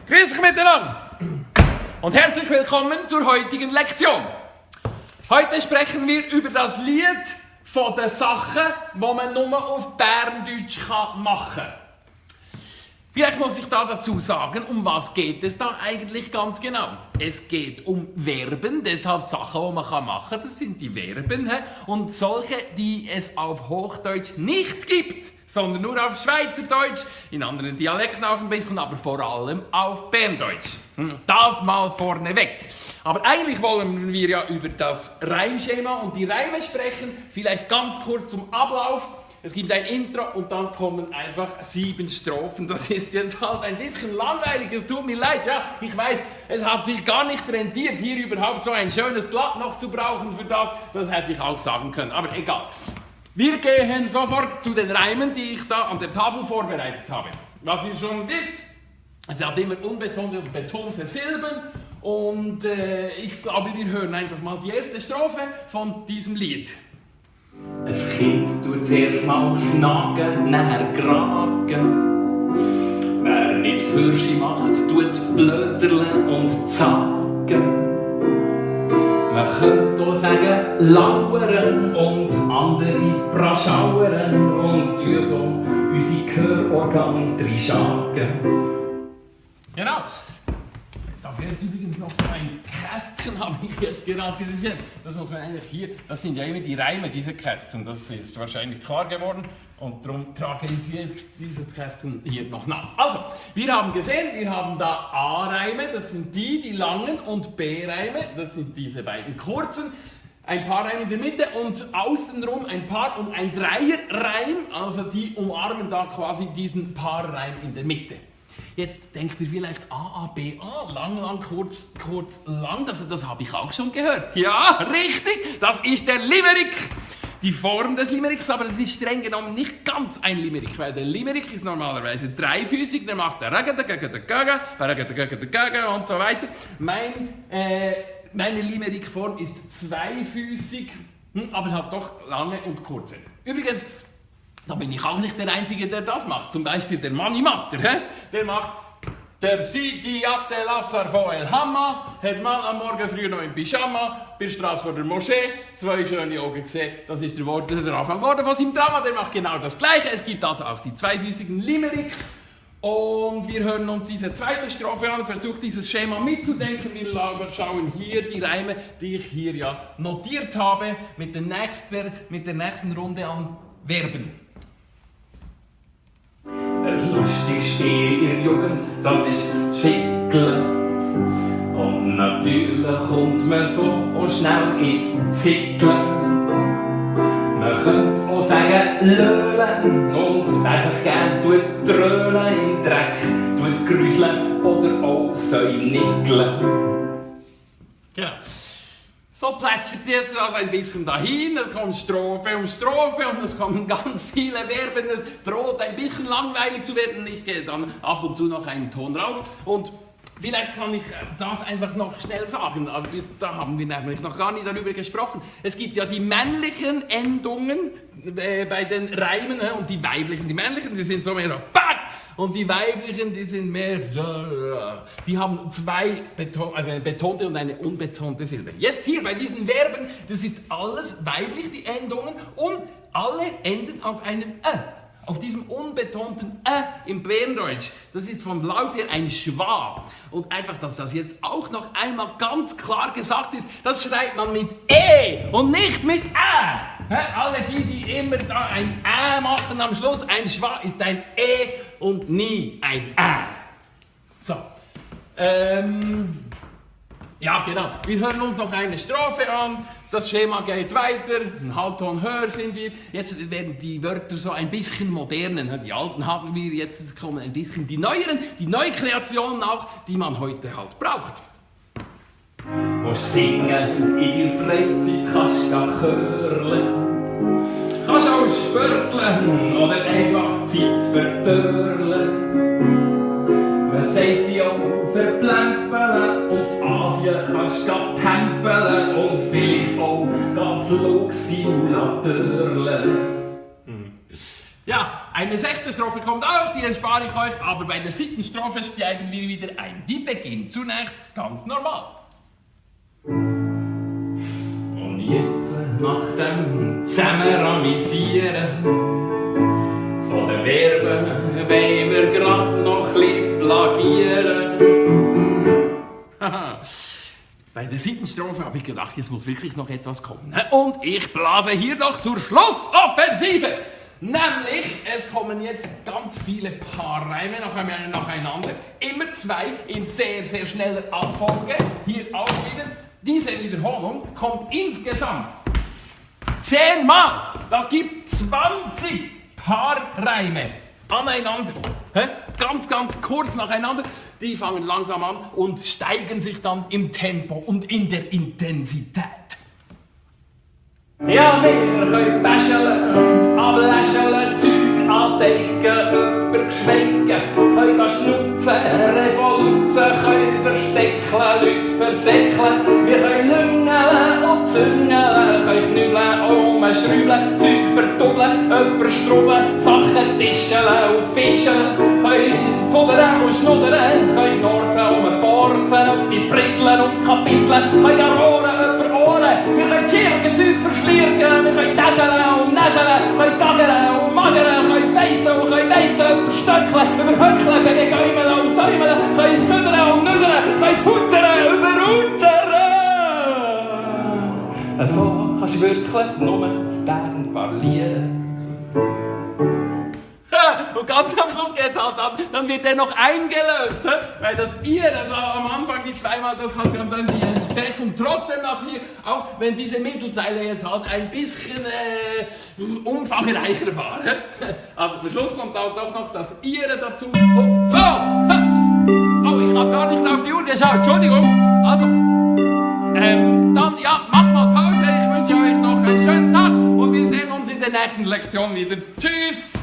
Grüß euch miteinander und herzlich willkommen zur heutigen Lektion. Heute sprechen wir über das Lied von den Sachen, die man nur auf Berndeutsch machen kann. Vielleicht muss ich da dazu sagen, um was geht es da eigentlich ganz genau. Es geht um Verben, deshalb Sachen, die man machen kann, das sind die Verben. Und solche, die es auf Hochdeutsch nicht gibt, sondern nur auf Schweizerdeutsch, in anderen Dialekten auch ein bisschen, aber vor allem auf Berndeutsch. Das mal vorneweg. Aber eigentlich wollen wir ja über das Reimschema und die Reime sprechen. Vielleicht ganz kurz zum Ablauf. Es gibt ein Intro und dann kommen einfach 7 Strophen. Das ist jetzt halt ein bisschen langweilig, es tut mir leid. Ja, ich weiß, es hat sich gar nicht rentiert, hier überhaupt so ein schönes Blatt noch zu brauchen für das. Das hätte ich auch sagen können, aber egal. Wir gehen sofort zu den Reimen, die ich da an der Tafel vorbereitet habe. Was ihr schon wisst, es hat immer unbetonte und betonte Silben. Und ich glaube, wir hören einfach mal die erste Strophe von diesem Lied. Ein Kind tut zuerst mal schnagen, nachher gragen. Wer nicht Fürschi macht, tut blöderle und zagen. Man könnte auch sagen, lauern und andere praschauern und so unsere Gehörorgane dreinschagen. Genau. Da fehlt übrigens noch so ein Kästchen, habe ich jetzt gerade gesehen. Das muss man eigentlich hier, das sind ja immer die Reime, diese Kästchen. Das ist wahrscheinlich klar geworden und darum trage ich dieses Kästchen hier noch nach. Also, wir haben gesehen, wir haben da A-Reime, das sind die langen, und B-Reime, das sind diese beiden kurzen. Ein Paarreim in der Mitte und außenrum ein Paar- und ein Dreierreim, also die umarmen da quasi diesen Paarreim in der Mitte. Jetzt denkt ihr vielleicht A, A, B, A, lang, kurz, lang, das habe ich auch schon gehört. Ja, richtig, das ist der Limerick. Die Form des Limericks, aber es ist streng genommen nicht ganz ein Limerick, weil der Limerick ist normalerweise dreifüßig, der macht der und so weiter. Meine Limerick-Form ist zweifüßig, aber hat doch lange und kurze. Übrigens, da bin ich auch nicht der Einzige, der das macht. Zum Beispiel der Manni Matter, der macht der Sidi Abdel Assar von El Hamma, hat mal am Morgen früh noch im Pyjama bei der Straße vor der Moschee 2 schöne Augen gesehen. Das ist der Anfang von seinem Drama, der macht genau das Gleiche. Es gibt also auch die zweifüßigen Limericks. Und wir hören uns diese zweite Strophe an, versucht dieses Schema mitzudenken. Wir schauen hier die Reime, die ich hier ja notiert habe, mit der nächsten Runde an Verben. Ein lustiges Spiel in der Jugend, das ist das Schickeln. Und natürlich kommt man so schnell ins Zickeln. Man könnte auch sagen Löhlen und wer sich gern trölen im Dreck, grüseln oder auch nickeln. Genau. So plätschert es also ein bisschen dahin, es kommt Strophe um Strophe und es kommen ganz viele Verben, es droht ein bisschen langweilig zu werden. Ich gehe dann ab und zu noch einen Ton drauf und vielleicht kann ich das einfach noch schnell sagen, aber da haben wir nämlich noch gar nicht darüber gesprochen. Es gibt ja die männlichen Endungen bei den Reimen und die weiblichen. Die männlichen, die sind so mehr so BAK! Und die weiblichen, die sind mehr, die haben also eine betonte und eine unbetonte Silbe. Jetzt hier bei diesen Verben, das ist alles weiblich, die Endungen, und alle enden auf einem auf diesem unbetonten im Berndeutsch. Das ist vom Laut her ein Schwa. Und einfach, dass das jetzt auch noch einmal ganz klar gesagt ist, das schreibt man mit E und nicht mit Alle die immer da ein machen am Schluss, ein Schwa ist ein E und nie ein So. Ja, genau. Wir hören uns noch eine Strophe an. Das Schema geht weiter. Ein Halbton höher sind wir. Jetzt werden die Wörter so ein bisschen modernen. Die alten haben wir, jetzt kommen ein bisschen die neueren, die Neukreationen auch, die man heute halt braucht. Willst singen in der Freizeit, kannst du chörlen. Kannst auch spörteln oder einfach Zeit verdörlen. Man sagt ja auch verplempeln und in Asien kannst du tempeln und vielleicht auch Flugsimulatoren. Ja, eine 6. Strophe kommt auch, die erspare ich euch, aber bei der 7. Strophe steigen wir wieder ein. Die beginnt zunächst ganz normal. Und jetzt, nach dem Zusammenramisieren von den Verben, wollen wir grad noch ein bisschen plagieren. Bei der 7. Strophe habe ich gedacht, jetzt muss wirklich noch etwas kommen. Und ich blase hier noch zur Schlussoffensive. Nämlich, es kommen jetzt ganz viele Paarreime nacheinander. Immer 2 in sehr, sehr schneller Abfolge. Hier auch wieder. Diese Wiederholung kommt insgesamt 10 Mal. Das gibt 20 Paarreime aneinander. Ganz, ganz kurz nacheinander. Die fangen langsam an und steigen sich dann im Tempo und in der Intensität. Ja, wir können bäscheln und abläscheln, Zeug andecken, übergeschmecken, können schnutzen, Revoluzen, können verstecken, Leute versäckeln. Wir können lüngeln und züngeln, können knübeln, umschrübeln, Zeug verdoppeln, jemanden strubeln, Sachen tischeln und fischen, können futtern und schnuddern, können norzen und borzen, etwas britteln und kapiteln, können Ohren über Ohren, wir können schirgen, Zeug verschlirgen, wir können täseln und näseln, können tagern und magern, können feissen und können deissen, überstöckeln, überhöckeln, können gäumeln und säumeln, können südern und nüdern, können futtern, überutern. So kannst du wirklich nur in Bern parlieren. Und ganz am Schluss geht es halt dann wird der noch eingelöst, weil das ihr da am Anfang die zweimal, das hat dann die Entsprechung trotzdem noch hier, auch wenn diese Mittelzeile jetzt halt ein bisschen umfangreicher war. Also am Schluss kommt dann doch noch das ihr dazu. Oh, ich habe gar nicht auf die Uhr geschaut, Entschuldigung. Also, dann ja, macht mal Pause, ich wünsche euch noch einen schönen Tag und wir sehen uns in der nächsten Lektion wieder. Tschüss!